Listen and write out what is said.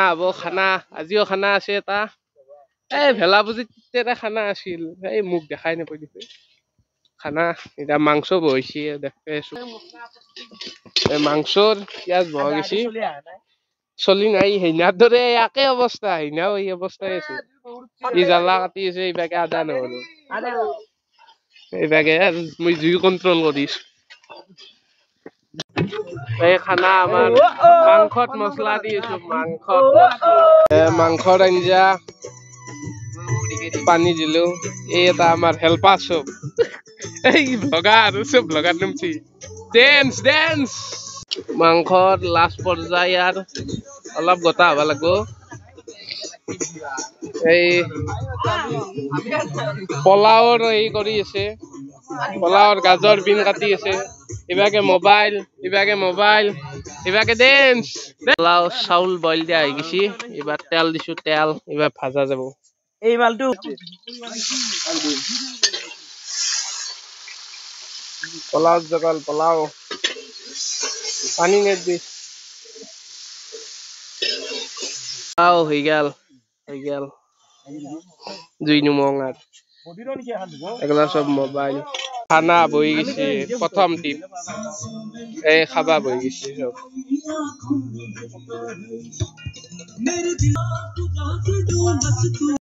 হ'ব খানা, আজিও খানা আছে এটা। এই ভেলাপুজিত এটা খানা আছিল, এই মোক দেখাই নাপাই দিছে খানা। এতিয়া মাংস বহিছে, দেখতে আছো। এই মাংসৰ পিঁয়াজ বহা গৈছে, চলি নাই সেইনাৰ দৰে একে অৱস্থা, সেইনাও এই অৱস্থাই আছে। ই জ্বালা কাটি আছে, এইভাগে আদা নহৰু এইভাগে মই জুই কন্ট্ৰল কৰিছো। এই খানা আমাৰ মাংসত মছলা দি আছো, মাংসত মাংসৰ আঞ্জা পানী দিলো। এই এটা আমাৰ হেল্পাৰ চব, এই ভ্লগাৰ চব ভ্লগাৰ নামছি। Dance dance. মাংসৰ লাষ্ট পৰ্যায় আৰু অলপ গোটা হ'ব লাগিব। এই পোলাওৰ এই কৰি আছে, পোলাওৰ গাজৰ বিন কাটি আছে। ইভাগে মোবাইল, ইভাগে মোবাইল, ইভাগে ডেন্স। পোলাও চাউল বইল দিয়া হৈ গৈছে, এইবাৰ তেল দিছো, তেল এইবাৰ ভাজা যাব। এই মালটো পোলাও জগাল, পোলাও পানী নিদি পোলাও হৈ গেল, হৈ গেল। জুই নুমং আৰু এগুলা সব মোবাইল। খানা বহি গৈছে, প্ৰথম টিপ এই খাবা বহি গৈছে সব।